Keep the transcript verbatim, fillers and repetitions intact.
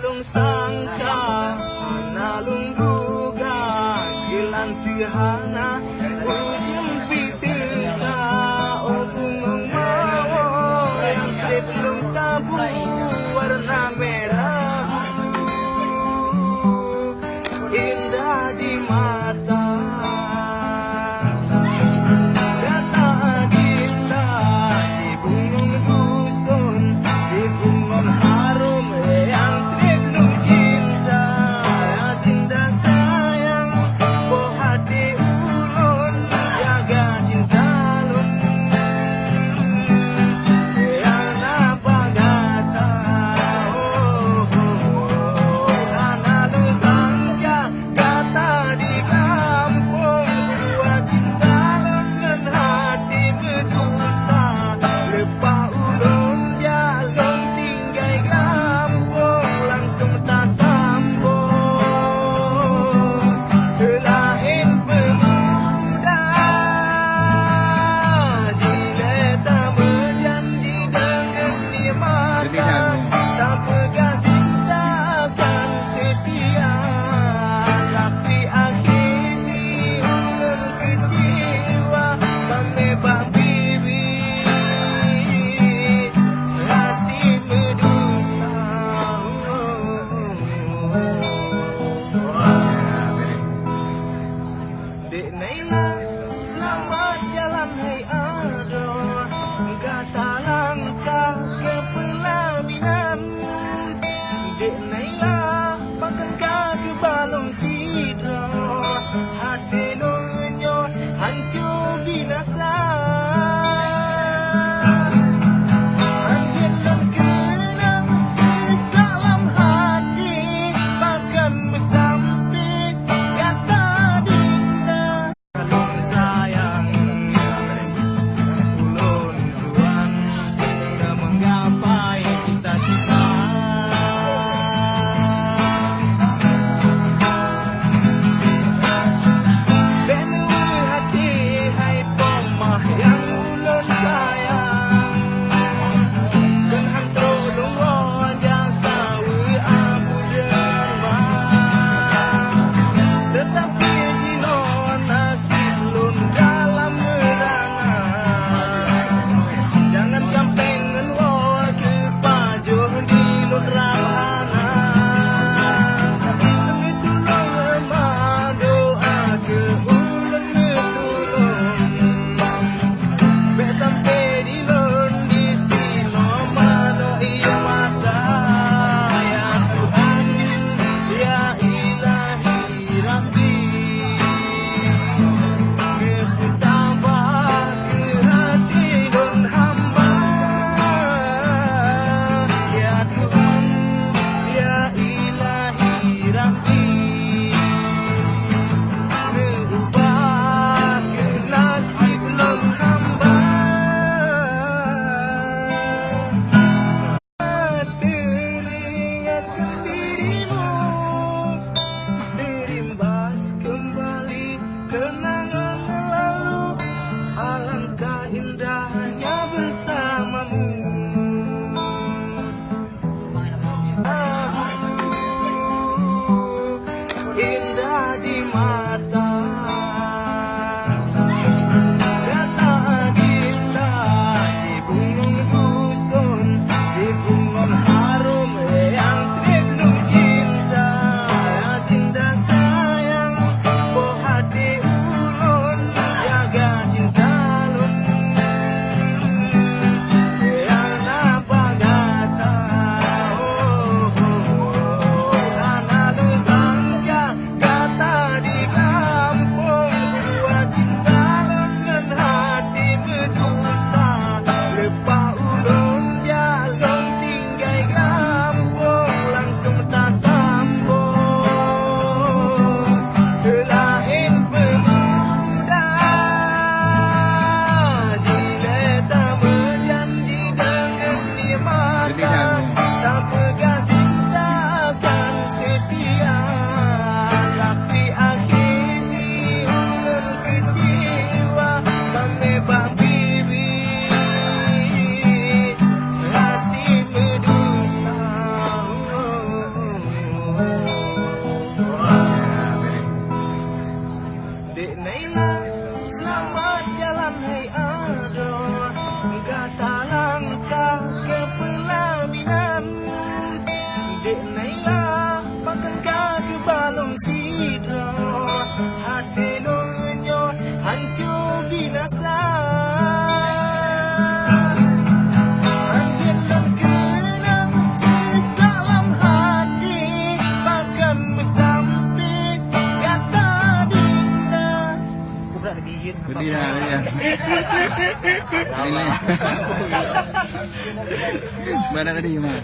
Lôn sangka, hana lôn duga, geulanteue hana, ujeuen pih teuka, oh bungong mawö nyang treb lôn tabu warna merah, indah di mata. Gata agenda, si bungong dusun, si bungong harôm nyang treb lôn cinta, adinda sayang, boh até ulôn, jaga cinta lôn. Nyang na bak gata, oh, oh, oh, hana lôn sangka, gata di gampông, dua cinta lôn ngon hati meudusta. Leupah ulôn jak lôn tinggai gampông, langsung tasambong keu laén peumuda. Jilée tameujanji deungon ié mata, tapeugah cinta akan seutia, tapi akhé jih ulôn keucewa, pamé bak bibi hati meudusta. Dek Naila, seulamat jalan hai adoe, gata langkah keu peulaminan. Hancô binasa. Anjeun lôn keunong seusak lam hati, pakon meusampé gata dinda. Pedih lah, pedih lah. Ini. Mana tadi, Ma?